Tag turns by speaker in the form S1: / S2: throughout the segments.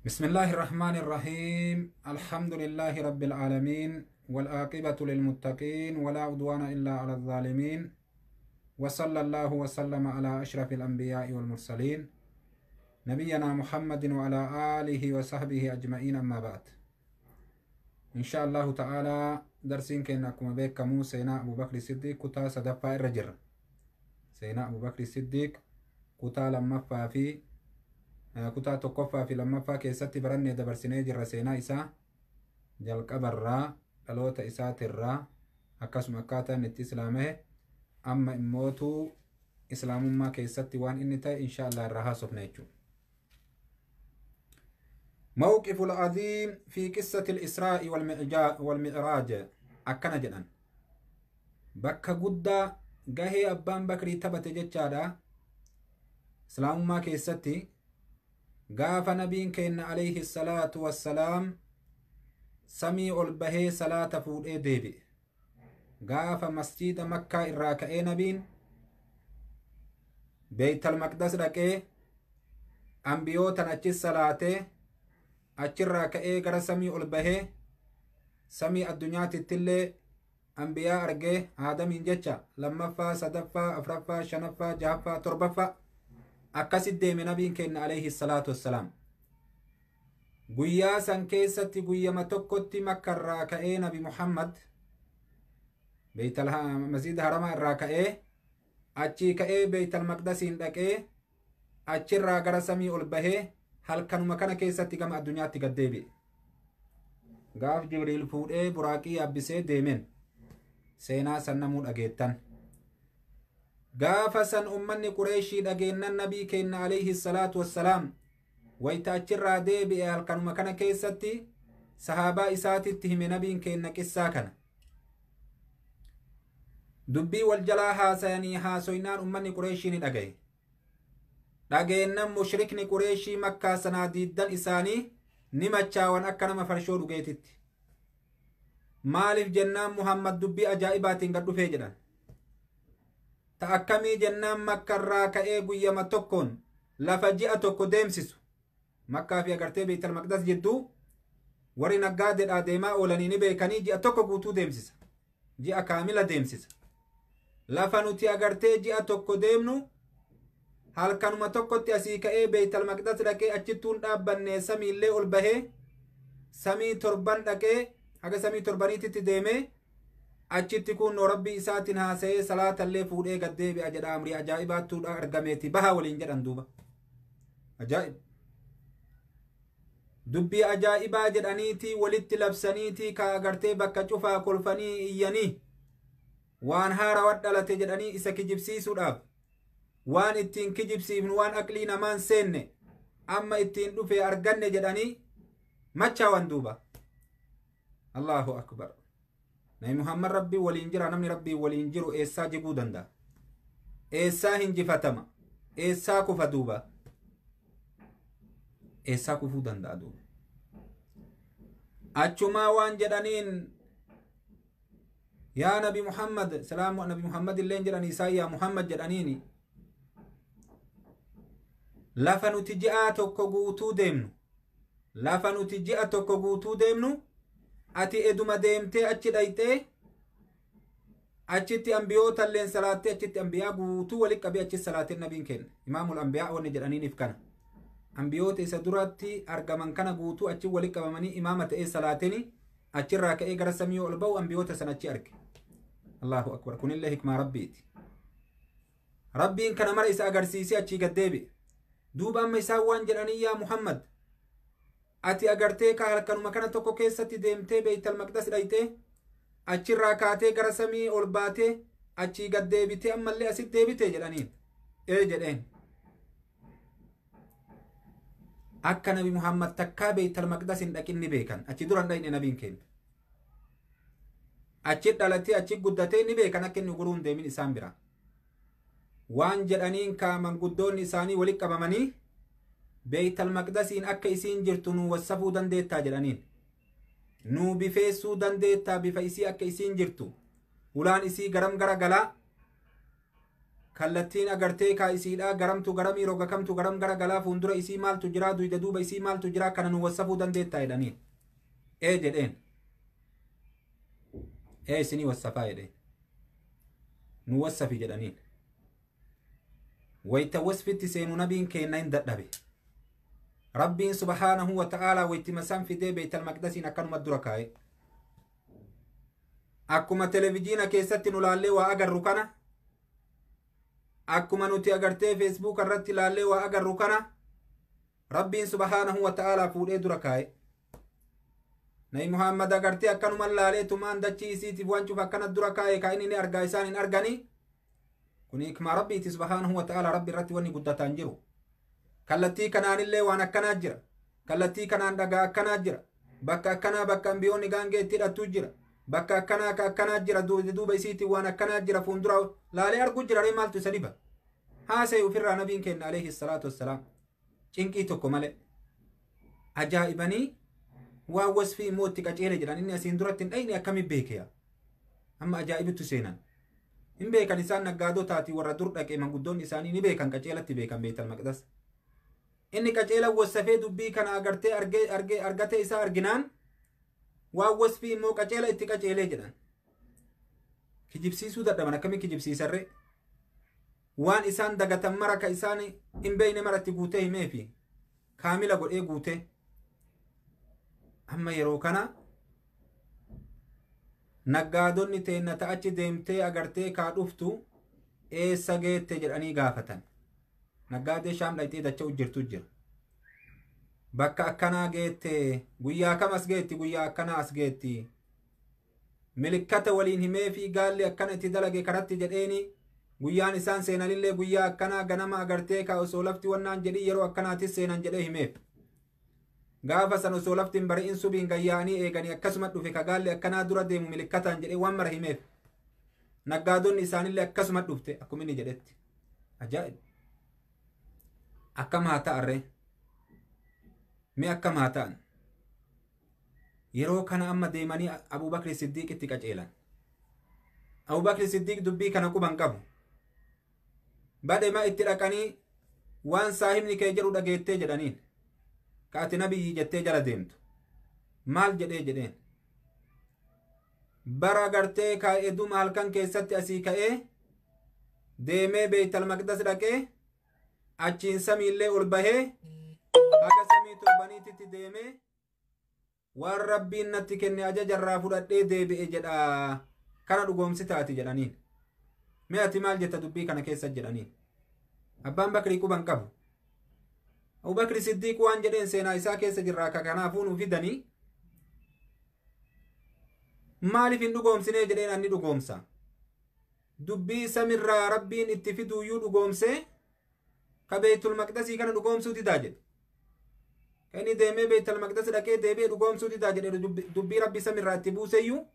S1: بسم الله الرحمن الرحيم. الحمد لله رب العالمين، والعاقبة للمتقين، ولا عدوان إلا على الظالمين، وصلى الله وسلم على أشرف الأنبياء والمرسلين نبينا محمد وعلى آله وصحبه أجمعين. أما بعد، إن شاء الله تعالى درسين كنا كما بكمو سينا أبو بكر الصديق كتا صدفة الرجر. سينا أبو بكر الصديق كتا لما في kutaa tokkoffaa fi lammaffaa keessatti barannee dabarsinee jirra. Seenaa isaa jalqabarraa, dhaloota isaatirraa, akkasuma akkaataa inni itti islaamee, amma immootuu islaamummaa keessatti waan inni ta'e insha Allah irraa haasofna jechuudha. موقف العظيم في قصة الإسراء والمعراج. akkana jedhan, bakka guddaa gahee abbaan Bakrii taphate jechaadha islaamummaa keessatti. Gaafa nabiin keenya alayhi salaatu wassalaam samii ol bahee salaata fuudhee deebi'e, gaafa masjiida Makkaa irraa ka'ee nabiin Beeytal Maqdas dhaqee ambiyootan achis salaatee, achirraa ka'ee gara samii ol bahee samii addunyaatittillee ambiyaa argee, Aadamiin jecha lammaffaa, sadaffaa, afraffaa, shanaffaa, jahaffaa, torbaffaa akkasit deeme nabiin keenya alayhi salaatu wassalaam. Guyyaa san keessatti guyyama tokkotti Makkarraa ka'ee nabi Muhammad Beeytal masjida Haramaa irraa ka'ee, achii ka'ee Beeytal Maqdasiin dhaqee, achirraa gara samii ol bahee, halkanuma kana keessatti gama addunyaatti gad deebi'e. Gaaf Jibriil fuudhee buraaqii yaabbisee deemeen seenaa san namuu dhageettan. Gaafa san ummanni Qureeshii dhageennan nabii keenna alayhi salaatu wassalaam wayta achirraa deebi'e halkanuma kana keessatti sahaabaa isaatitti hime nabiin keenna qissaa kana. Dubbii wal jalaa haasayanii haasoynaan ummanni Qureeshii ni dhagaye. Dhageennan mushrikni Qureeshii Makkaa sanaa diiddan isaanii ni machaawan akka nama farshoo dhugeetitti. Maaliif jennaan, Muhammad dubbii ajaa'ibaatiin gad dhufee jedhan. Ta akkamii jennaan, Makkarraa ka'ee guyyama tokkoon lafa ji'a tokko deemsisu, Makkaa fi agartee Beeytal Maqdas jidduu warri naggaadeedhaa deemaa oolanii ni beekanii, ji'a tokko guutuu deemsisa, ji'a kaamila deemsisa. Lafa nuti agartee ji'a tokko deemnu halkanuma tokkotti asii ka'ee Beeytal Maqdas dhaqee, achittuun dhaabbanne, samiillee ol bahee samii torban dhaqee, haga samii torbaniititti deemee, achitti kunnoo rabbii isaatiin haasa'ee salaatallee fuudhee gad deebi'a jedha. Amrii ajaa'ibaattuudha argameeti baha waliin jedhan duuba. Ajaa'ib, dubbii ajaa'ibaa jedhaniitii walitti labsaniitii ka agartee bakka cufaa kolfanii iyyanii, waan haarawaa dhalate jedhanii isa kijibsiisuudhaaf, waan ittiin kijibsiifnu, waan aqlii namaan seenne amma ittiin dhufe arganne jedhanii machaawan duuba. Allahu akbar! Nabi Muhammad rabbii waliin jira. Namni rabbii waliin jiru eessaa jiguu danda'a? Eessaa hinjifatama? Eessaa kufa duuba? Eessaa kufuu danda'a duuba? Achumaa waan jedhaniin, yaa nabi Muhammad, salaamu nabi Muhammad illeen jedhan isaa, yaa Muhammad jedhaniini, lafa nuti ji'a tokko guutuu deemnu, lafa nuti ji'a tokko guutuu deemnu, ati eduma deemtee achi dhayxee, achitti ambiyoota illeen salaattee, achitti ambiyaa guutuu walitti qabee achi salaateen. Nabiin kenna imaamul ambiyaa wanni jedhaniiniif kana, ambiyoota isa duratti argaman kana guutuu achi walitti qabamanii imaama ta'ee salaateeni, achirraa ka'ee gara samii ol ba'u ambiyoota san achi arge. Allahu akbar! Kunillee hikmaa rabbiiti. Rabbiin kana mara isa agarsiisee achii gad deebi'e duuba. Amma isaan waan jedhanii, yaa Muhammad, ati agartee ka halkanuma kana tokko keessatti deemtee Beeytal Maqdas dhayxee, achirraa kaatee gara samii ol baatee, achii gad deebitee, ammallee asitti deebite jedhaniin. Ee jedheen. Akka nabi Muhammad takkaa Beeytal Maqdas hin dhaqin ni beekan. Achi dura hin dhaqne nabiin keenya. Achi dhalatee achi guddatee ni beekan, akka inni guruu hin deemin isaan bira. Waan jedhaniin kaa manguddoonni isaanii walitti qabamanii, Beeytal Maqdasiin akka isiin jirtu nuu wassafuu dandeettaa jedhaniin. Nuu bifeessuu dandeettaa, bifa isii akka isiin jirtu, ulaan isii garam gara galaa, Kallattiin agartee kaa isiidhaa garamtu garamii roga kamtu garam gara galaa fuuldura isii maaltu jiraa duyda duuba isii maaltu jiraa kana nu wassafuu dandeettaa jedhaniin. Ee jedheen. Ee isinii wassafaa jedheen. Nu wassafi jedhaniin. Wayta wasfitti seenu nabiin keenna hin dadhabe. Rabbiin subhaanahu wa ta'aalaa waytima san fidee Beeytal Maqdasiin akkanuma dura kaa'e. Akkuma televijiina keessatti nu laallee waa agarru kana, akkuma nuti agartee feesbuuk irratti laallee waa agarru kana, Rabbiin subhaanahu wa ta'aalaa fuudhee dura kaa'e. Nabi Muhammad agartee akkanuma laalee tumaan dachii isiitiif waan cufa akkana dura kaa'e ka inni ni argaa isaan hin arganii. Kun hikmaa Rabbiiti subhaanahu wa ta'aalaa. Rabbi irratti wanni guddataan jiru. Kallattii kanaanillee waan akkanaa jira. Kallattii kanaan dhagaa akkanaa jira. Bakka akkanaa bakka ambiyoonni gaangee itti hidhattu jira. Bakka akkanaa ka akkanaa jira. Duuba isiitiin waan akkanaa jira. Fuuldura laalee argu jira. Ree maaltu isa dhiba? Haasa'e ofirraa nabiin kenna alayhi salaatu wassalaam. Cinqii tokko malee. Ajaa'ibanii waan wasfii immoo itti qaceele jedhan inni asiin duratti hin dhayne akkamiin beekeya? Amma ajaa'ibittu seenan. Hin beekan isaan naggaadotaati warra dur dhaqee manguddoonni isaanii ni beekan qaceelatti beekan Beeytal Maqdas. Inni qaceela wassafee dubbii kana agartee argee argee argatee isaa arginaan waan wasfii immoo qaceela itti qaceelee jedhan. Kijibsiisuu dadhaban akkamiin kijibsiisarree? Waan isaan dagatan mara ka isaan hin beekne maratti guutee himeefi kaamila godhee guutee. Amma yeroo kana naggaadonni teenna ta'achi deemtee agartee kaa dhuftu eessa geette jedhanii gaafatan. Naggaadee Shaam dhaqxee dacha'u jirtu jira. Bakka akkanaa geette, guyyaa kam as geetti, guyyaa akkanaa as geetti. Milikkata waliin himee fi gaalli akkana itti dalage karatti jedheeni guyyaan isaan seenanillee guyyaa akkanaa ganama agartee kaa osoo lafti wannaan jedhii yeroo akkanaatis seenan jedhee himeef. Gaafa san osoo lafti hin bari'in subiin gayyaa'anii eeganii akkasuma dhufe ka gaalli akkanaa dura deemu milikkataan jedhee waan mara himeef. Naggaadonni isaanillee akkasuma dhufte akkuma inni jedhetti. Ajaa'ib! Akkam haa ta'arree? Mee akkam haa ta'an? Yeroo kana amma deemanii Abuubakri Siddiiqitti qaceelan. Abuubakri Siddiiq dubbii kana quban qabu. Badhema itti dhaqanii waan saahibni kee jedhu dhageettee jedhaniin. Ka ati nabiyyi jettee jala deemtu. Maal jedhee jedheen. Bara agartee kaa'ee duma halkan keessatti asii ka'ee deemee Beeytal Maqdas dhaqee achiin samiillee ol bahee haga samii torbaniititti deemee waan Rabbiin natti kenne ajajarraa fudhadhee deebi'e jedha kana dhugoomsitaati jedhaniin. Mee ati maal jetta dubbii kana keessa jedhaniin. Abbaan Bakrii quban qabu. Abubakri Siddiiq waan jedheen seenaa isaa keessa jirra akka kanaafuu nu fidanii maaliif hin dhugoomsinee jedheen anni dhugoomsa. Dubbii samirraa Rabbiin itti fiduuyyuu dhugoomsee ka Beeytul Maqdasii kana dhugoomsuu didaa jedhe. Ka inni deemee Beeytul Maqdas dhaqee deebi'ee dhugoomsuu didaa jedhe dubbii Rabbi samirraa itti buuseyyuu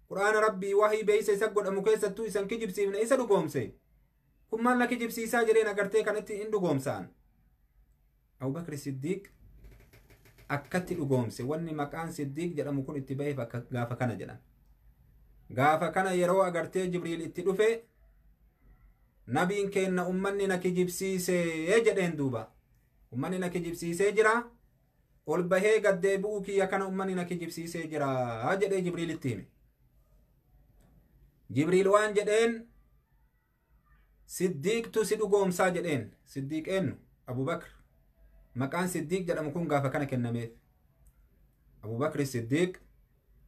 S1: Qur'aana Rabbii wahii beeysa isa godhamu keessattuu isan kijibsiifne isa dhugoomse. Kun maal na kijibsiisaa jedheen agartee kanatti hin dhugoomsaan. Abubakri Siddiiq akkatti dhugoomse wanni maqaan Siddiiq jedhamu kun itti baheef akka gaafa kana jedhan. Gaafa kana yeroo agartee Jibriil itti dhufe nabiin keenna ummanni na kijibsiisee jedheen duuba. Ummanni na kijibsiisee jira. Ol bahee gad deebi'uu kiyya kana ummanni na kijibsiisee jira jedhee Jibriilitti hime. Jibriil waan jedheen Siddiiqtu si dhugoomsaa jedheen. Siddiiq eenyu? Abubakr. Maqaan Siddiiq jedhamu kun gaafa kana kennameef. Abubakri Siddiiq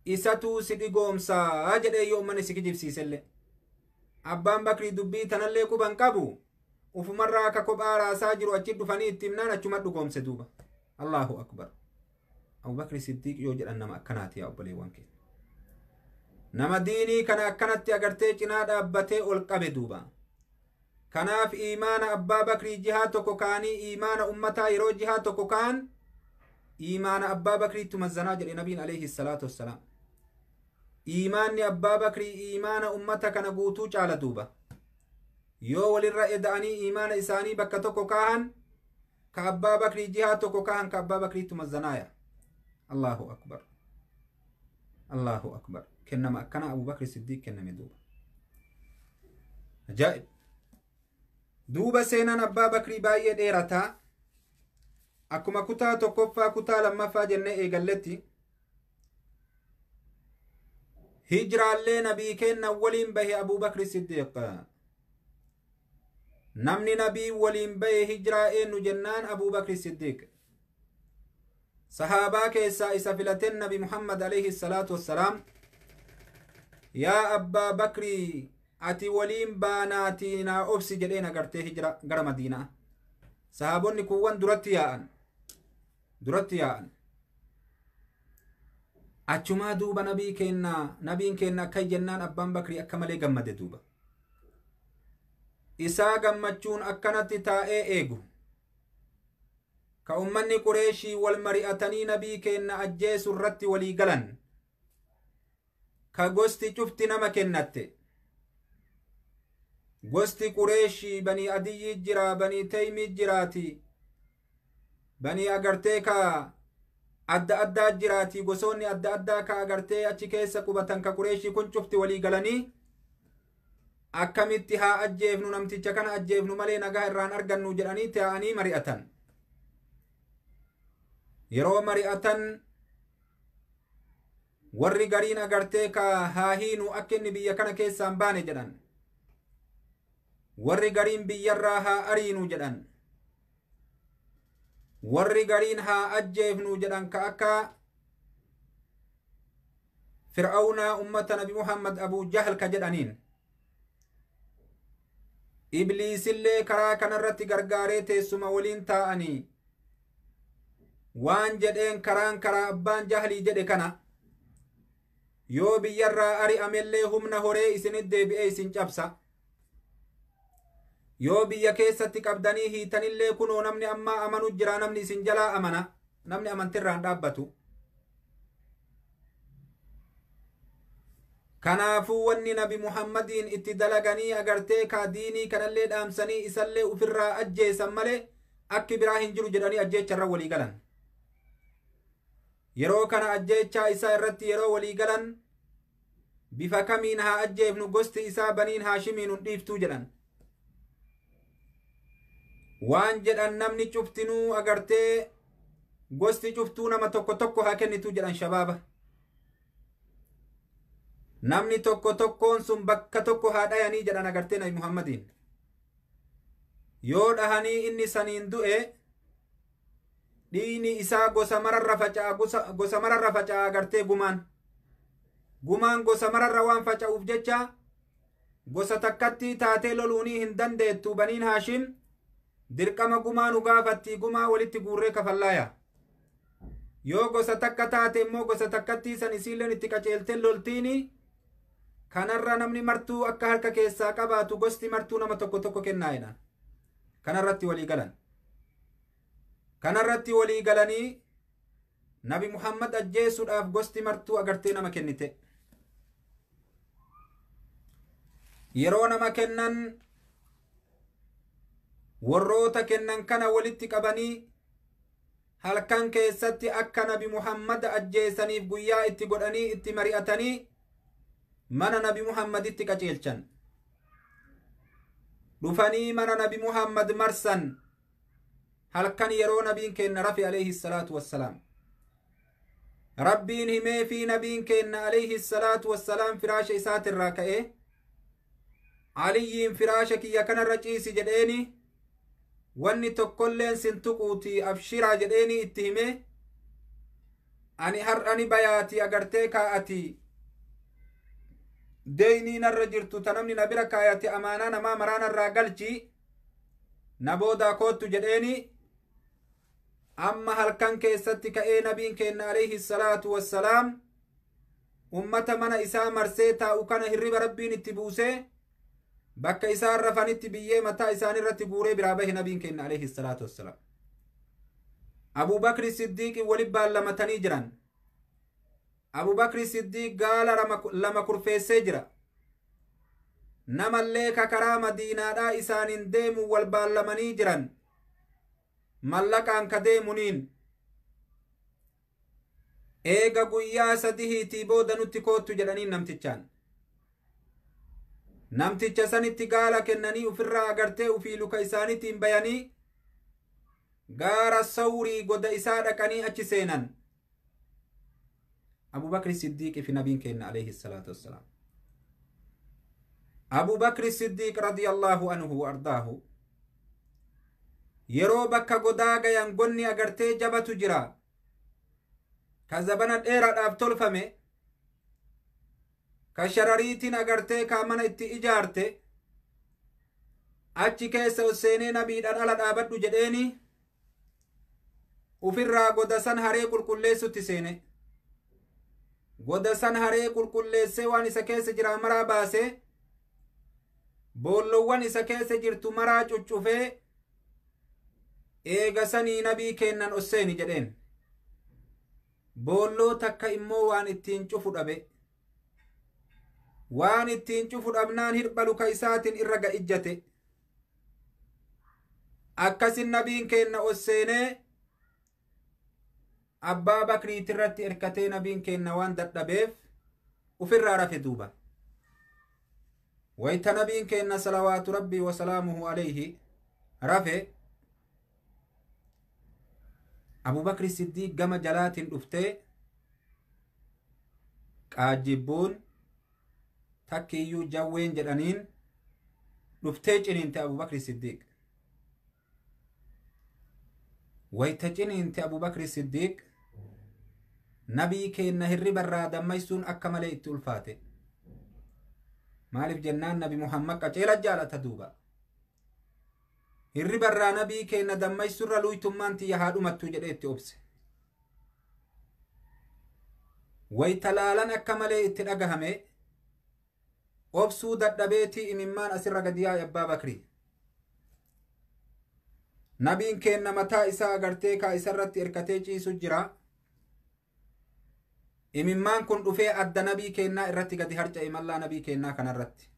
S1: isatuu si dhugoomsaa jedhee yoo ummanni si kijibsiisellee. Abbaan Bakrii dubbii tanallee quban qabu ufumarraa akka kophaa raasaa jiru achi dhufanii itti himnaan achuma dhugoomse duuba. Allahu akbar. Abubakri Siddiiq yoo jedhan nama akkanaati yaa obboleewwan keenya. Nama diinii kana akkanatti agartee cinaa dhaabbatee ol qabe duuba. Kanaaf iimaana Abbaa Bakrii jihaa tokko kaanii iimaana ummataa yeroo jihaa tokko kaan iimaana Abbaa Bakriitti mazzanaa jedhe nabiin alayhi salaatu wassalaam. Iimaanni Abbaa Bakrii iimaana ummata kana guutuu caala duuba. Yoo walirra eda'anii iimaana isaanii bakka tokko kaahan ka Abbaa Bakrii jihaa tokko kaahan ka Abbaa Bakriitti mazzanaaya. Allahu akbar. Allahu akbar. Kennama akkana Abubakri Siddiiq kenname duuba. Ajaa'ib. Duuba seenaan Abbaa Bakrii baay'ee dheerataa. Akkuma kutaa tokkoffaa kutaa lammaffaa jennee eegalletti hijraallee nabii kenna waliin bahe Abuu Bakri Siddiiq. Namni nabii waliin bahe hijraa eenyu jennaan Abuu Bakri Siddiiq. Sahaabaa keessaa isa filateen Nabi Muhammad alayhi salaatu wassalaam, yaa Abbaa Bakrii ati waliin baanaatii naa obsi jedheen agartee hijra gara Madiinaa. Sahaabonni kuuwwan duratti yaa'an. Duratti yaa'an. Achumaa duuba nabii kennaa nabiin kenna akka jennaan Abbaan Bakrii akka malee gammade duuba. Isaa gammachuun akkanatti taa'ee eegu. Ka ummanni Qureeshii wal mari'atanii nabii kenna ajjeesu irratti walii galan. Ka gosti cufti nama kennatte. Gosti Qureeshii banii Adiyyii jira, banii Teymii jiraati, banii agartee ka adda addaa jiraati, gosoonni adda addaa ka agartee achi keessa qubatan ka Qureeshii kun cufti walii galanii akkamitti haa ajjeefnu namticha kana ajjeefnu malee nagaa irraan argannu jedhanii taa'anii mari'atan. Yeroo mari'atan warri gariin agartee ka haa hiinu akka inni biyya kana keessaan baane jedhan. Warri gariin biyyarraa haa ariinu jedhan. Warri gariin haa ajjeefnu jedhan ka akka Fir'aawnaa ummata Nabi Muhammad Abuu Jahl ka jedhaniin. Ibliisillee karaa kanarratti gargaaree teessuma waliin taa'anii waan jedheen karaan karaa Abbaan Jahlii jedhe kana yoo biyyarraa ari'amellee humna horee isinit deebi'ee isin cabsa. Yoo biyya keessatti qabdanii hiitanillee kunoo namni ammaa amanu jira, namni isin jalaa amana, namni amantirraan dhaabbatu. Kanaafuu wanni Nabi Muhammadiin itti dalaganii agartee kaa diinii kanallee dhaamsanii isallee ufirraa ajjeesan malee akki biraa hin jiru jedhanii ajjeecharra walii galan. Yeroo kana ajjeechaa isaa irratti yeroo walii galan bifa kamiin haa ajjeefnu gosti isaa baniin Haashimiin hin dhiiftuu jedhan. Waan jedhan namni cuftinuu agartee gosti cuftuu nama tokko tokko haa kennituu jedhan shabaaba. Namni tokko tokkoon sun bakka tokko haa dhayanii jedhan agartee Nabi Muhammadiin. Yoo dhahanii inni saniin du'e dhiini isaa gosa mararra faca'a, gosa mararra faca'a agartee gumaan. Gumaan gosa mararra waan faca'uuf jecha gosa takkatti taatee loluunii hin dandeettu baniin Haashim dirqama gumaa nu gaafatti gumaa walitti guurree kafallaaya. Yoo gosa takka taate immoo gosa takkatti san isiilleen itti qaceeltee loltiini kanarra namni martuu akka harka keessaa qabaatu gosti martuu nama tokko tokko kennaa'edha. Kanarratti walii galan. Kanarratti walii galanii Nabi Muhammad ajjeesuudhaaf gosti martuu agartee nama kennite. Yeroo nama kennan warroota kennan kana walitti qabanii halkan keessatti akka Nabi Muhammad ajjeesaniif guyyaa itti godhanii itti mari'atanii mana Nabi Muhammaditti qaceelchan. Dhufanii mana Nabi Muhammad marsan halkan yeroo nabiin kenna rafi alayhi salaatu wassalaam. Rabbiin himee fi nabiin kenna alayhi salaatu wassalaam firaasha isaatirraa ka'ee Aliyyiin firaasha kiyya kanarra ciisi jedheeni wanni tokkolleen sin tuquuti abshiraa jedheeni itti himee ani har'ani bayaati agartee kaa'ati deynii narra jirtu ta namni na bira kaayate amaanaa namaa maraanarraa galchi na boodaa koottu jedheeni amma halkan keessatti ka'ee nabiin kenna alayhi salaatu wassalaam ummata mana isaa marsee taa'u kana hirriba rabbiin itti buusee bakka isaan rafanitti biyyee mataa isaanii irratti guuree biraa bahe nabiin kenna alayhi salaatu wassalaam. Abuu Bakri Siddiiqi waliin baallamatanii jiran. Abuu Bakri Siddiiq gaala lama kurfeessee jira. Namallee ka karaa Madiinaadhaa isaaniin deemu wal baallamanii jiran. Mallaqaan ka deemuniin. Eega guyyaa sadihiitii booda nutti koottu jedhaniin namtichaan. Namticha sanitti gaala kennanii ufirraa agartee ufii luka isaaniitiin bayanii gaara Sawrii goda isaa dhaqanii achi seenan. Abubakri Siddiiqi fi nabiin kenna alayhi salaatu wassalaam. Abubakri Siddiiq radiyallahu anhu wa ardaahu yeroo bakka godaa gayan gonni agartee jabatu jira ka zabana dheeraadhaaf tolfame ka sharariitiin agartee ka mana itti ijaarte achi keessa ol seenee nabiidhaan ala dhaabadhu jedheeni ufirraa goda san haree qulqulleessutti seene. Goda san haree qulqulleessee waan isa keessa jira maraa baasee boollowwan isa keessa jirtu maraa cuccufee eega sanii nabii kennan osseeni jedheen. Boolloo takka immoo waan ittiin cufu dhabe. Waan ittiin cufu dhabnaan hirba luka isaatiin irra ga'ijjate. Akkasin nabiin kenna osseenee Abbaa Bakriit irratti erkatee nabiin kenna waan dadhabeef ufirraa rafe duuba. Wayta nabiin kenna salawaatu rabbii wasalaamuhu alayhi rafe Abubakri Siddiiq gama jalaatiin dhuftee qaajjibbuun takkiiyyuu jawween jedhaniin dhuftee ciniinte Abubakri Siddiiq. Wayta ciniinte Abubakri Siddiiq nabii keenna hirribarraa dammaysuun akka malee itti ulfaate. Maaliif jennaan nabi Muhammad qaceela jaalata duuba. Hirribarraa nabii keenna dammaysurra luytummaan tiyya haa dhumattu jedhee itti obse. Wayta laalan akka malee itti dhagahame obsuu dadhabeetii imimmaan asirra gadi yaa'e Abbaa Bakrii. Nabiin keenna mataa isaa agartee kaa isarratti erkatee ciisu jira. Imimmaan kun dhufee adda nabii keennaa irratti gadi harca'e mallaa nabii keennaa kanarratti.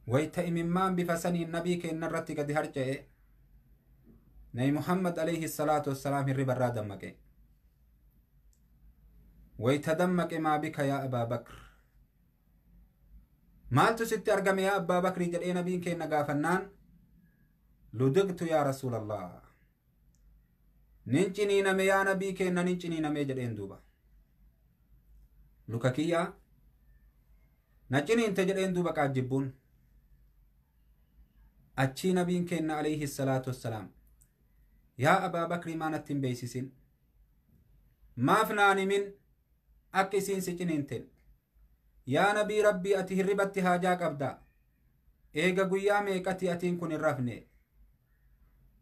S1: Wayta imimmaan bifa saniin nabii keenna irratti gadi harca'e Nabi Muhammad alayhi salaatu wassalaam hirribarraa dammaqe. Wayta dammaqe maa bika yaa Abaa Bakr? Maaltu sitti argame yaa Abbaa Bakrii jedhee nabiin keenna gaafannaan ludigtu yaa Rasuulallah. Nin ciniiname yaa nabii keenna nin ciniiname jedheen duuba. Luka kiyyaa na ciniinte jedheen duuba qaajjibbuun. Achii nabiin keenna alayhi salaatu wassalaam yaa Abaa Bakrii maa natti hin beeksisin? Maaf naan himin akka isiin si ciniinten? Yaa nabii rabbii ati hirribatti haajaa qabda. Eega guyyaa meeqati atiin kun hin rafne?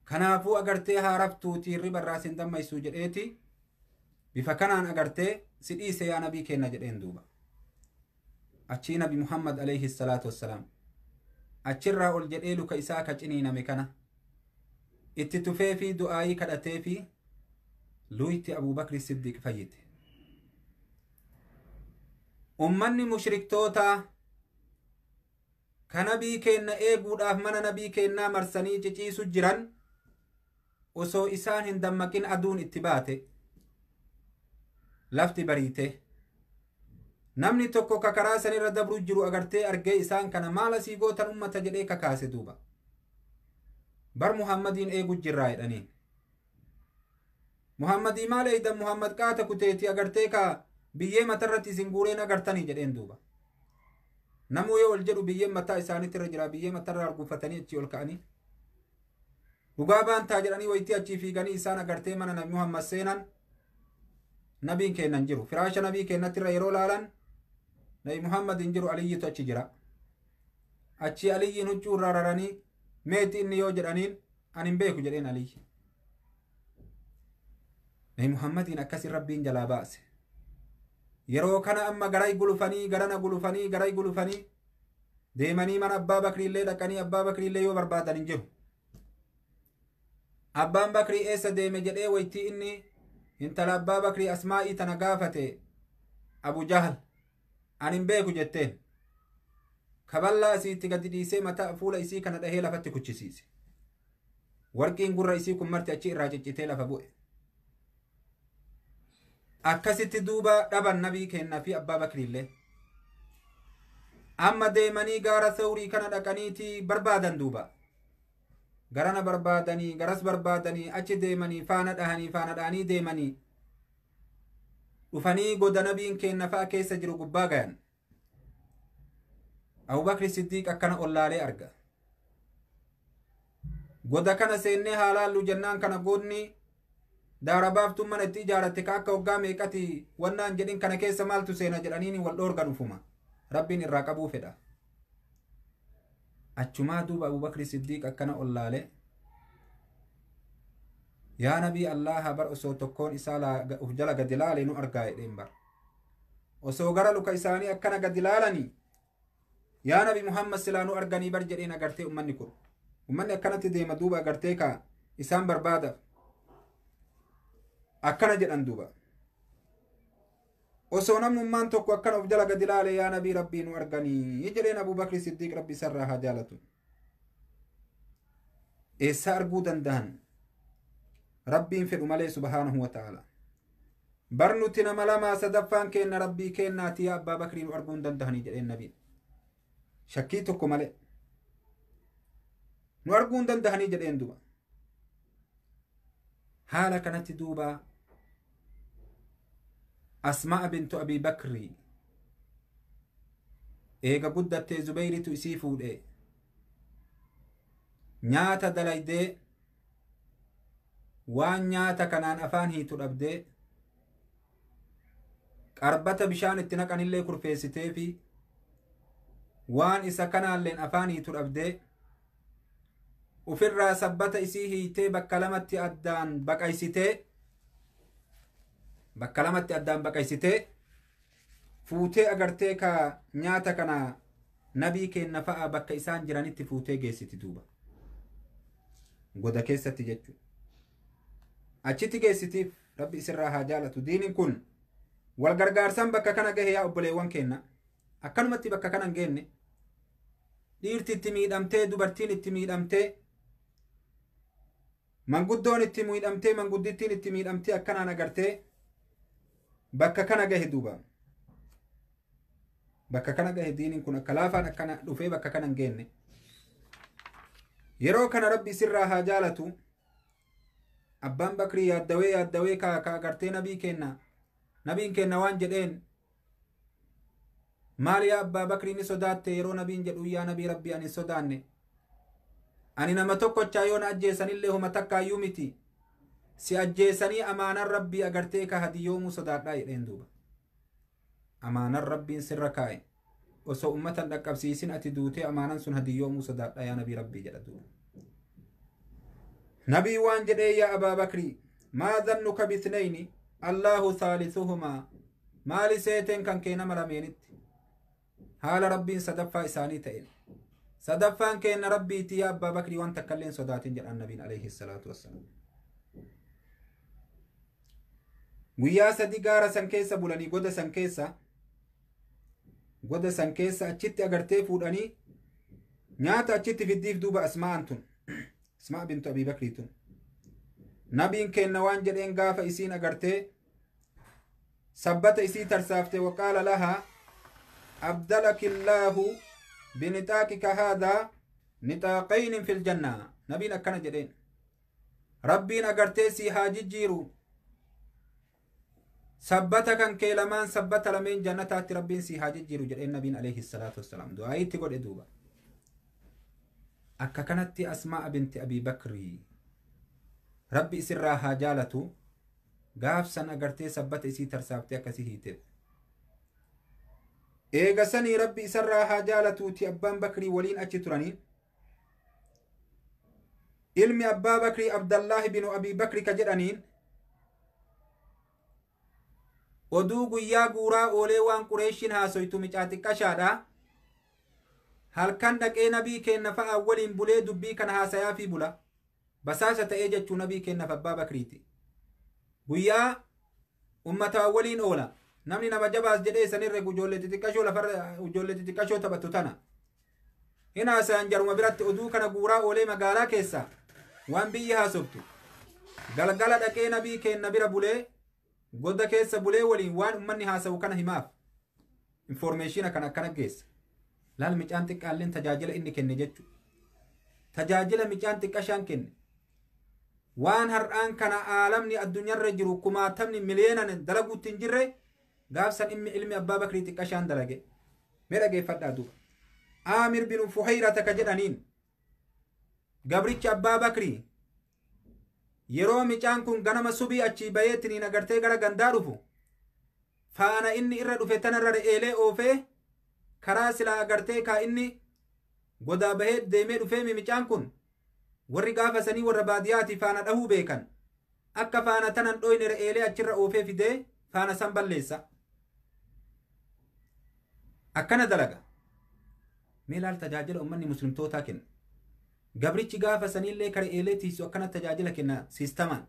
S1: Kanaafuu agartee haa raftuuti hirribarraa sin dammaysuu jedheeti bifa kanaan agartee si dhiise yaa nabii keenna jedheen duuba. Achii nabi Muhammad alayhi salaatu wassalaam achirraa ol jedhee luka isaa ka ciniiname kana itti tufee fi du'aayii kadhatee fi luyti Abubakri Siddiiq fayyite. Ummanni mushriktootaa ka nabii keenna eeguudhaaf mana nabii keennaa marsanii ciciisu jiran osoo isaan hin dammaqin aduun itti baate lafti bariite. Namni tokko ka karaa sanirra dabru jiru agartee argee isaan kana maal asii gootan ummata jedhee kakaase duuba. Bar Muhammadiin eegu jirraa jedhaniin. Muhammadii maal eeydan Muhammad qaata kuteeti agartee ka biyyee matarratti isin guureen agartanii jedheen duuba. Namuu yoo ol jedhu biyyeen mataa isaaniitti irra jira biyyee matarra arguufatanii achii ol ka'anii. Dhugaa baantaa jedhanii waytii achii fiiganii isaan agartee mana nabi Muhammad seenan nabiin kennan jiru. Firaasha nabii kennatti irra yeroo laalan nabi Muhammad hin jiru Aliyyitu achi jira. Achii Aliyyiin huccuu irraa raranii meeti inni yoo jedhaniin ani hin beeku jedheen Aliyyi. Nabi Muhammadiin akkasin rabbiin jalaa baase. Yeroo kana amma garay gulufanii garana gulufanii garay gulufanii deemanii mana Abbaa Bakriillee dhaqanii Abbaa Bakriillee yoo barbaadan hin jiru. Abbaan Bakrii eessa deeme jedhee waytii inni intala Abbaa Bakrii Asmaa'ii tana gaafate Abu Jahal ani hin beeku jetteen. Kaballaa isiitti gadi dhiisee mataa fuula isii kana dhahee lafatti kuchisiise. Warqiin gurra isii kun marti achi irraa ciccitee lafa bu'e. Akkasitti duuba dhaban nabii kennaa fi Abbaa Bakriillee. Amma deemanii gaara Sawrii kana dhaqaniiti barbaadan duuba. Garana barbaadanii garas barbaadanii achi deemanii faana dhahanii deemanii dhufanii goda nabiin keenna fa'a keessa jiru gubbaa gayan. Abubakri Siddiiq akkana ollaalee arga. Goda kana seennee haa laallu jennaan kana goonni daara baaftuun mana itti ijaaratte ka akka waggaa meeqati wannaan jedhin kana keessa maaltu seena jedhaniin wal dhoorgan ufuma. Rabbiin irraa qabuu fedha. Achumaa duuba Abubakri Siddiiq akkana ollaale. Yaa nabii Allaha bar osoo tokkoon isaa uf jala gadi laale nu argaa jedheen bar. Osoo gara luka isaanii akkana gadi laalanii yaa nabi Muhammad silaa nu arganii bar jedheen agartee ummanni kun. Ummanni akkanatti deema duuba agartee ka isaan barbaadaaf. Akkana jedhan duuba. Osoo namnummaan tokko akkana of jala gadi laale yaa nabii rabbii nu arganii jedheen Abubakri Siddiiq rabbi isarraa haa jaalatu. Eessa arguu danda'an? Rabbiin fedhu malee subhaanahu wa ta'ala. Bar nuti nama lamaa sadaffaan keenna rabbii keennaati yaa Abbaa Bakrii nu arguu hin danda'anii jedheen nabiin. Shakkii tokko malee. Nu arguu hin danda'anii jedheen duuba. Haala kanatti duuba Asmaa bintu Abii Bakrii eega guddattee Zubayritu isii fuudhe nyaata dalaydee waan nyaata kanaan afaan hiitu dhabdee qarbata bishaan itti naqanillee kurfeessitee fi waan isa kanaalleen afaan hiitu dhabdee ufirraa sabbata isii hiitee bakka lamatti addaan baqaysitee fuutee agartee ka nyaata kana nabii keenna fa'a bakka isaan jiranitti fuutee geessiti duuba. Goda keessatti jechuudha. Achitti geessitiif rabbi isirraa haa jaalatu. Diiniin kun wal gargaarsan bakka kana gahe yaa obboleewwan keenna. Akkanumatti bakka kana hin geenne. Dhiirti itti miidhamtee dubartiin itti miidhamtee manguddoon itti miidhamtee manguddittiin itti miidhamtee akkanaan agartee bakka kana gahe duuba. Bakka kana gahe diiniin kun akka laafaan akkana dhufee bakka kana hin geenne. Yeroo kana rabbi isirraa haa jaalatu. Abbaan Bakrii yaaddawee ka agartee nabii kenna. Nabiin kenna waan jedheen maal yaa Abbaa Bakrii ni sodaatte yeroo nabiin jedhu yaa nabii rabbii ani sodaanne. Ani nama tokkochaa yoo na ajjeesanillee homa takkaayyuu miti. Si ajjeesanii amaanan rabbii agartee ka hadiyoomuu sodaadhaa jedheen duuba. Amaanan rabbiin sirra kaa'e. Osoo ummatan dhaqqabsiisin ati duutee amaanan sun hadiyoomuu sodaadhaa yaa nabii rabbii jedha duuba. Nabii waan jedhee yaa Abaa Bakrii maa dhannuka bithnayni Allahu thaalisuhumaa maali seeteen kan kee nama lameenitti haala rabbiin sadaffaa isaanii ta'een sadaffaan keenna rabbiiti yaa Abbaa Bakrii waan takkalleen sodaatin jedhan nabiin alayhi salaatu wassalaam. Guyyaa sadi gaara san keessa bulanii goda san keessa achitti agartee fuudhanii nyaata achitti fiddiif duuba Asmaa'an tun. Asmaa bintu Abii Bakrii tun. Nabiin keenna waan jedheen gaafa isiin agartee sabbata isii tarsaaftee waqaala lahaa abdalakillaahu binixaaqika haadaa nixaaqaynin fil jannaa. Nabiin akkana jedheen. Rabbiin agartee sii haa jijjiiru. Sabbata kan kee lamaan sabbata lameen jannataatti rabbiin sii haa jijjiiru jedheen nabiin alayhi salaatu wassalaam. Du'aayitti godhe duuba. Akka kanatti Asmaa binti Abii Bakrii rabbi isirraa haa jaalatu gaafsan agartee sabbata isii tarsaaftee akkasii hiiteef. Eega sanii rabbi isarraa haa jaalatuuti abbaan Bakrii waliin achi turanii. Ilmi Abbaa Bakrii Abdallaahi binu Abii Bakri ka jedhaniin oduu guyyaa guuraa oolee waan Qureeshiin haasoytu micaa xiqqashaadha. Halkan dhaqee nabii keenna fa'a waliin bulee dubbii kana haasayaa fi bula. Basaasa ta'ee jechuu nabii keennaaf Abbaa Bakriiti. Guyyaa ummataa waliin oola. Namni nama jabaas jedhee sanirra ijoollee xixiqqashoo lafarra ijoollee xixiqqashoo taphattu tana. Hin haasayan jaruma biratti oduu kana guuraa oolee magaalaa keessa waan biyyi haasoftu. Galgala dhaqee nabii keenna bira bulee goda keessa bulee waliin waan ummanni haasa'u kana himaaf. Informeeshina kana akkana geessa. Laal micaan xiqqaalleen tajaajila inni kenne jechuudha. Tajaajila micaan xiqqashaan kenne. Waan har'aan kana aalamni addunyaarra jiru kumaatamni miliyeenan dalaguutti hin jirre gaafsan inni ilmi Abbaa Bakrii xiqqashaan dalage. Mee dhageeffadhaa duuba. Aamir bin Fuhayrata ka jedhaniin gabrichi Abbaa Bakrii yeroo micaan kun ganama subii achii bayeettiniin agartee gara gandaa dhufu faana inni irra dhufe tanarra re'eelee oofee karaa silaa agartee kaa inni godaa bahee deemee dhufee micaan kun warri gaafa sanii warra baadiyaati faana dhahuu beekan akka faana tanan dhoyne re'eelee achirra oofee fidee faana san balleessa. Akkana dalaga. Mee laal tajaajila uummanni muslimtootaa kenna. Gabrichi gaafa saniillee ka re'eelee tiisu akkana tajaajila kenna siistamaan.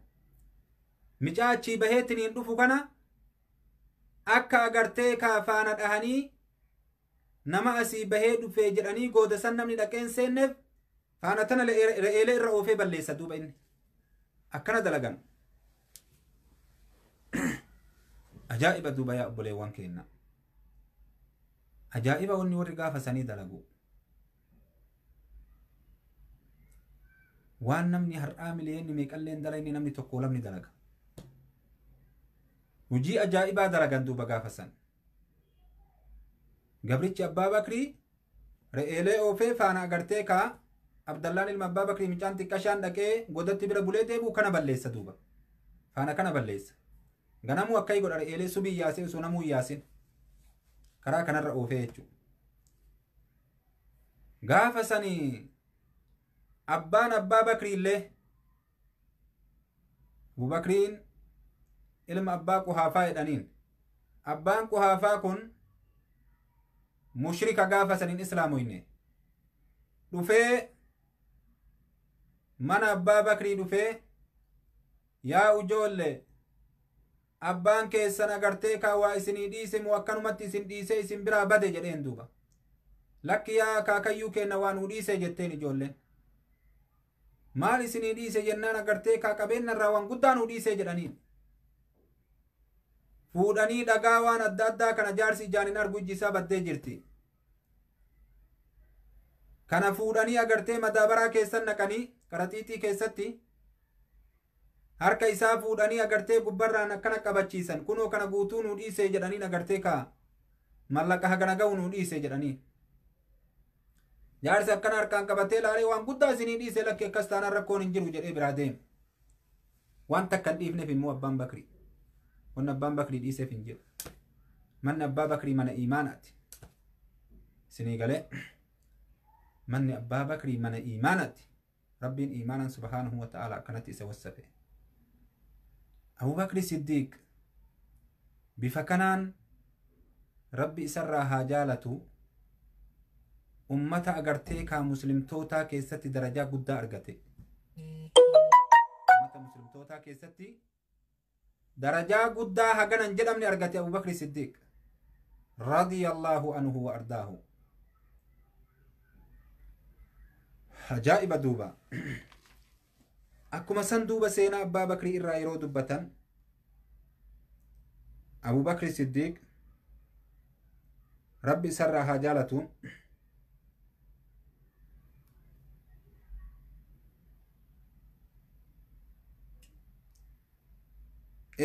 S1: Micaa achii baheettiniin dhufu kana akka agartee kaa faana dhahanii nama asii bahee dhufee jedhanii gooda san namni dhaqeen seenneef faana tana re'eelee irra oofee balleessa duuba inni. Akkana dalagan. Ajaa'iba duuba yaa obboleewwan keenya. Ajaa'iba wanni warri gaafa sanii dalagu. Waan namni har'aa miliyeenni meeqalleen dalayni namni tokko lamni dalaga. Hojii ajaa'ibaa dalagan duuba gaafa san. Gabrichi Abbaa Bakrii re'eelee oofee faana agartee kaa Abdallaan ilma Abbaa Bakrii micaan xiqqashaan dhaqee godatti bira bulee deebi'u kana balleessa duuba. Faana kana balleessa. Ganamuu akkai godha re'eelee subii yaasee osoo namuu hin yaasin. Karaa kanarra oofee jechuudha. Gaafa sanii abbaan Abbaa Bakrii illee Abubakriin ilma Abbaa Quhaafaa jedhaniin. Abbaan Quhaafaa kun mushrika gaafa saniin islaamoyne. Dhufee mana Abbaa Bakrii dhufee yaa ujoolle abbaan keessan agartee kaa waa isinii dhiise moo akkanumatti isin dhiisee isin biraa bade jedheen duuba. Lakki yaa akaakayyuu keenna waa nuu dhiise jetteen ijoolleen. Maal isinii dhiise jennaan agartee kaa qabeenya irraa waan guddaa nuu dhiise jedhaniin. Fuudhanii dhagaa waan adda addaa kana jaarsi ijaan hin argu ijji isaa baddee jirti. Kana fuudhanii agartee madaabaraa keessan naqanii qaraxiixii keessatti harka isaa fuudhanii agartee gubbarraan akkana qabachiisan kunoo kana guutuu nuu dhiise jedhaniin agartee kaa mallaqa hagana ga'u nuu dhiise jedhanii. Jaarsi akkana harkaan qabatee laalee waan guddaa isinii dhiise lakki akkas taanaan rakkoon hin jiru jedhee biraa deeme. Waan takka hin dhiifneef immoo Abbaan Bakrii. Wanni Abbaan Bakrii dhiiseef hin jiru. Manni Abbaa Bakrii mana iimaanaati. Isinii galee manni Abbaa Bakrii mana iimaanaati. Rabbiin iimaanaan subhaanahu wa ta'ala akkanatti isa wassafe. Abubakri Siddiiq bifa kanaan Rabbi isarraa haa jaalatu ummata agartee kaa muslimtootaa keessatti darajaa guddaa argate. Ummata muslimtootaa keessatti darajaa guddaa haganan jedhamne argate Abubakri Siddiiq radiyallahu anhu wa ardaahu. Ajaa'iba duuba. Akkuma san duuba seenaa Abbaa Bakrii irraa yeroo dubbatan Abubakri Siddiiq Rabbi isarraa haa jaalatu.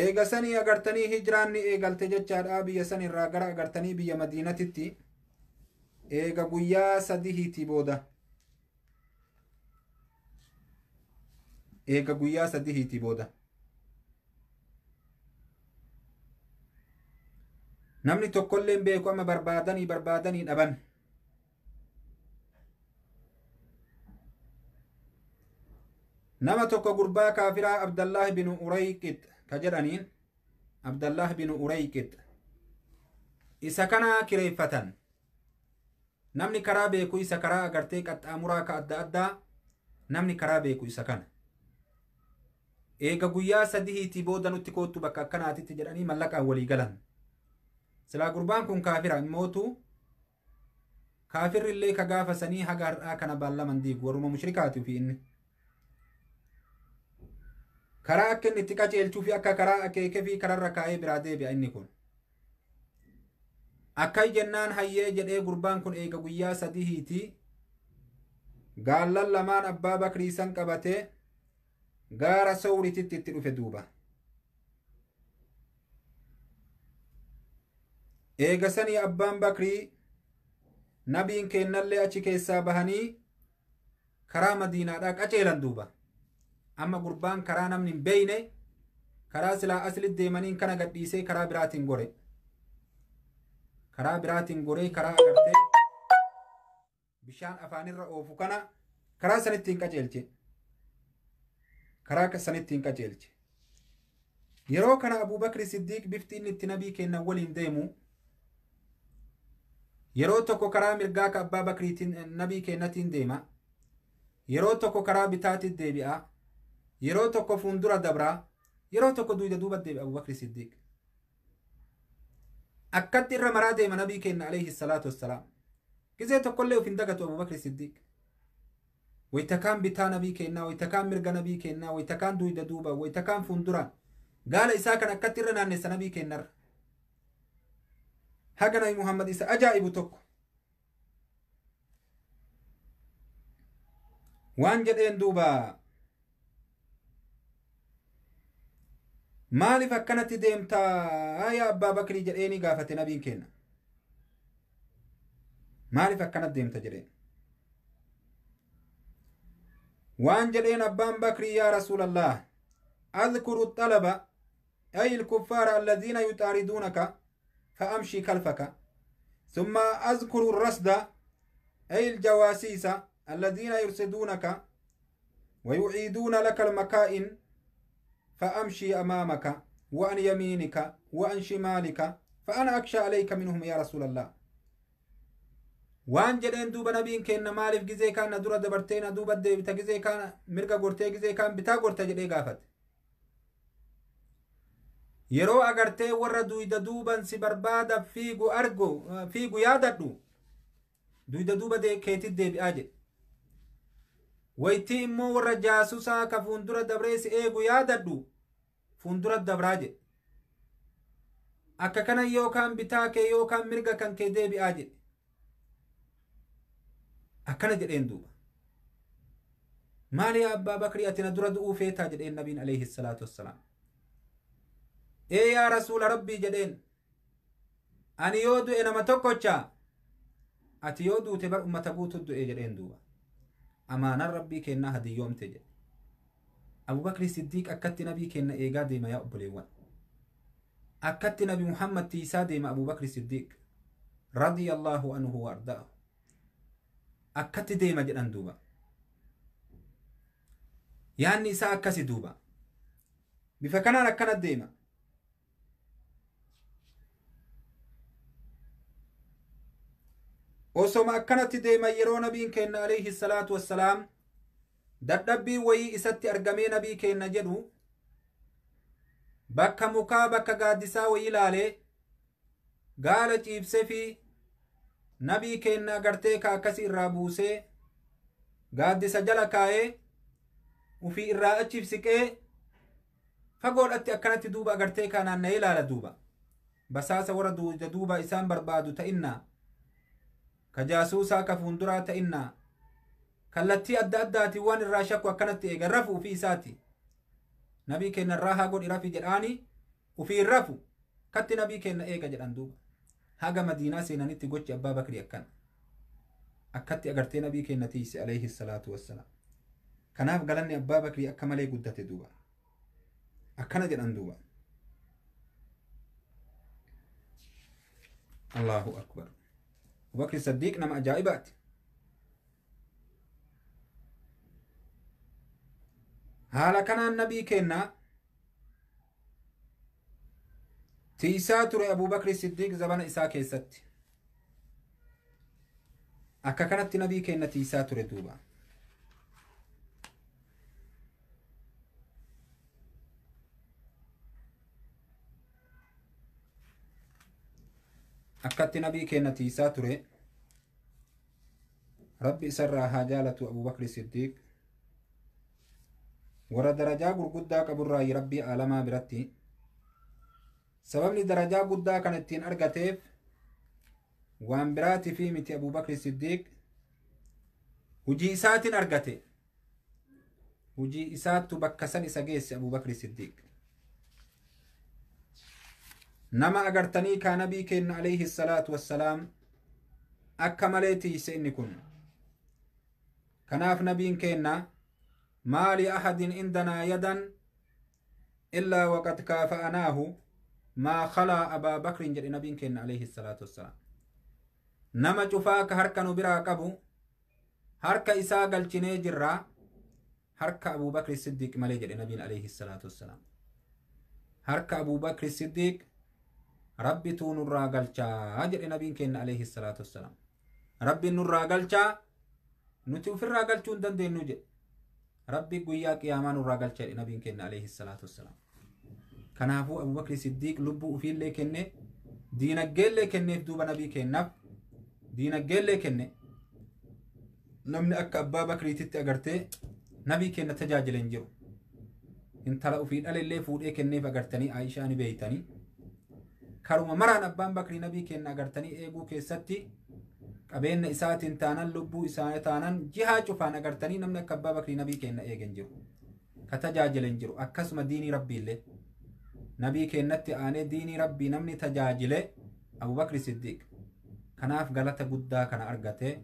S1: Eega sanii agartanii hijiraan ni eegalte jechaadha biyya san irraa gara agartanii biyya Madiinatitti eega guyyaa sadihiitii booda. Eega guyyaa sadihiitii booda. Namni tokkollee hin beeku amma barbaadanii barbaadanii dhaban. Nama tokko gurbaa kaafiraa Abdallaah bin Urayqit ka jedhaniin Abdallaah bin Urayqit isa kana kireeffatan. Namni karaa beeku isa karaa agartee qaxxaamuraa ka adda addaa namni karaa beeku isa kana. Eega guyyaa sadihiitii booda nutti koottu bakka akkanaatitti jedhanii mallaqaan walii galan. Silaa gurbaan kun kaafira immootu kaafirrillee ka gaafa sanii haga har'aa kana baallaman diigu warruma mushrikaati fi inni. Karaa akka inni itti qajeelchuu fi akka karaa akeekee fi kararra kaa'ee biraa deebi'a inni kun. Akkai jennaan hayyee jedhee gurbaan kun eega guyyaa sadihiiti gaallan lamaan Abbaa Bakrii san qabatee gaara Sowrititti itti dhufe duuba. Eega sanii Abbaan Bakrii nabiin keennallee achi keessaa bahanii karaa Madiinaadhaa qaceelan duuba. Amma gurbaan karaa namni hin beeyne karaa silaa asli deemaniin kana gadhiisee karaa biraatiin gore. Karaa biraatiin goree karaa agartee bishaan afaanirra oofu kana karaa sanittiin qaceelche. Karaa sanittiin qaceelche. Yeroo kana Abuubakri Siddiiq bifti inni itti nabii kennan waliin deemu yeroo tokko karaa mirgaa ka Abbaa Bakriitiin nabii kennatiin deema. Yeroo tokko karaa bitaatiin deebi'a. Yeroo tokko fuuldura dabraa. Yeroo tokko duyda duuba deebi'a Abuubakri Siddiiq. Akkatti irra maraa deema nabii kenna alayhi salaatu wassalaam. Gizee tokkollee of hin dagatu Abuubakri Siddiiq. Wayitakaan bitaa nabii kennaa, wayitakaan mirga nabii kennaa, wayitakaan duyda duuba, wayitakaan fuulduraan. Gaala isaa kan akkatti irra naannessa nabii kennarra. Haga Nabi Muhammad isa ajaa'ibu tokko. Waan jedheen duuba maaliif akkanatti deemtaa yaa Abbaa Bakrii jedheeni gaafate nabiin kenna. Maaliif akkanatti deemta jedheen. Waan jedheen Abbaan Bakrii yaa Rasuulallah أذكر الطلبة أي الكفار الذين يطاردونك فأمشي خلفك، ثم أذكر الرصد أي الجواسيس الذين يرصدونك ويعيدون لك المكائن فأمشي أمامك وعن يمينك وعن شمالك فأنا أخشى عليك منهم يا رسول الله. waan jedheen duuba nabiin kenna maaliif gizee kaan na dura dabartee na duuba deebita gizee kaan mirga gortee gizee kaan bitaa gorta jedhee gaafate. Yeroo agartee warra duyda duuban si barbaada fiigu argu fiigu yaadadhu duyda duuba keetit deebi'aa jedhe. Waytii immoo warra jaasusaa ka fuuldura dabree si eegu yaadadhu fuuldura dabraa jedhe. Akka kana yookaan bitaa kee yookaan mirga kan kee deebi'aa jedhe. Akkana jedheen duuba. Maali yaa Abbaa Bakrii ati na dura du'uu feetaa jedheen nabiin alayhi salaatu wassalaam. Ee yaa Rasuula Rabbii jedheen ani yoo du'e nama tokkocha ati yoo duute bar ummata guutu du'e jedheen duuba. Amaanaan Rabbii kennaa hadiyyoomte jedhe. Abubakri Siddiiq akkatti nabii kenna eegaa deema yaa obboleewwan. Akkatti Nabi Muhammad tiisaa deema Abubakri Siddiiq radiyallahu anhu wa ardaahu. Akkatti deema jedhan duuba. Yaanni isaa akkasi duuba. Bifa kanaan akkana deema. Osoma akkanatti deema yeroo nabiin kenna alayhi salaatu wassalaam dadhabbii wayii isatti argamee nabii kenna jedhu bakka mukaa bakka gaaddisaa wayii ilaalee gaala ciibsee fi nabii kenna agartee ka akkasii irraa buusee gaaddisa jala kaa'ee ufii irraa achiif siqee fagoodhatti akkanatti duuba agartee ka naanna'ee ilaala duuba. Basaasa warra duuba isaan barbaadu ta'innaa ka jaasuusaa ka fuulduraa ta'innaa kallattii adda addaatiin waan irraa shakku akkanatti eega rafu ufii isaati. Nabii kenna irraa haa godhi rafi jedhaani ufii rafu katti nabii kenna eega jedhan duuba. Haga Madiinaa seenanitti gochi Abbaa Bakrii akkana. Akkatti agartee nabii kenna tiise alayhi salaatu wassalaam. Kanaaf galanni Abbaa Bakrii akka malee guddate duuba. Akkana jedhan duuba. Allahu akbar. Abubakri Siddiiq nama ajaa'ibaati. Haala kanaan nabii kenna tiisaa ture Abubakri Siddiiq zabana isaa keessatti. Akka kanatti nabii kenna tiisaa ture duuba. Akkatti nabii kenna tiisaa ture. Rabbi isarraa haa jaalatu Abubakri Siddiiq. Warra darajaa gurguddaa qaburraa Rabbii aalamaa biratti. Sababni darajaa guddaa kan ittiin argateef Waan biraatii fi miti, Abubakri Siddiiq hujii isaatiin argate. Hujii isaattu bakka san isa geesse. Abubakri Siddiiq nama agartanii kaa Nabii keenna alayhi salaatu wassalaam akka malee tiiyse inni kun. Kanaaf nabiin keenna ما لأحد عندنا يدا إلا وقد كافأناه ما خلا أبا بكر jedhe nabiin keenna alayhi salaatu wassalaam. Nama cufaa ka harka nu biraa qabu harka isaa galchinee jirraa, harka Abubakri Siddiiq malee jedhe nabiin alayhi salaatu wassalaam. Harka Abubakri Siddiiq Rabbituu nurraa galchaa jedhe nabiin keenna alayhi salaatu wassalaam. Rabbiin nurraa galchaa, nuti ufirraa galchuu hin dandeenyu jedhe. Rabbi guyyaa qiyaamaa nurraa galcha jedhe nabiin keenna alayhi salaatu wassalaam. Kanaafuu Abubakri Siddiiq lubbuu ufiillee kenne, diinaggeellee kenneef. Duuba nabii kennaaf diinaggeellee kenne. Namni akka Abbaa Bakriititti agartee nabii kenna tajaajila hin jiru. Intala ufii dhalellee fuudhee kenneef agartanii, Aayishaa ni beeytanii. Karuma maraan Abbaan Bakrii nabii kenna agartanii eeguu keessatti qabeenya isaatiin taanan, lubbuu isaa taanan, jihaa cufaan agartanii namni akka Abbaa Bakrii nabii kenna eegen jiru, ka tajaajila hin jiru. Akkasuma diinii Rabbiillee nabii kennatti aanee diinii Rabbii namni tajaajile Abubakri Siddiiq. Kanaaf galata guddaa kana argate.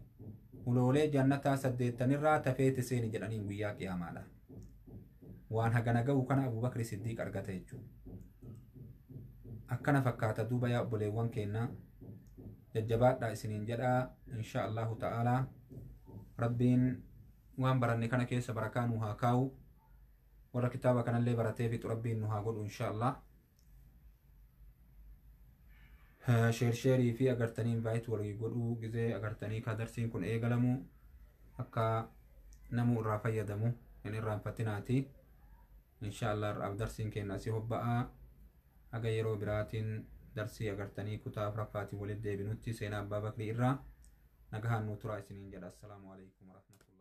S1: Huloolee jannataa 80rraa tafeete seeni jedhaniin guyyaa qiyaamaadha. Waan hagana ga'u kana Abubakri Siddiiq argate jechuudha. Akkana fakkaata duuba, yaa obboleewwan keenna, jajjabaadhaa isiniin jedhaa. Insha Allahu ta'aalaa Rabbiin waan baranne kana keessa barakaa nu haa kaa'u. Warra kitaaba kanallee baratee fixu Rabbiin nu haa godhu insha Allah. Share shareii fi agartanii invite walii godhuu gizee agartanii ka darsiin kun eegalamu akka namu irraa fayyadamu hin irraanfatinaati. Insha Allah irraaf darsiin keenya asii hobba'aa. Haga yeroo biraatiin darsii agartanii kutaa afuraffaatiin walitti deebinutti seenaa Abbaa Bakrii irraa nagahaan nu turaa isiniin jedha. Assalaamu alaikum warahmatullahi.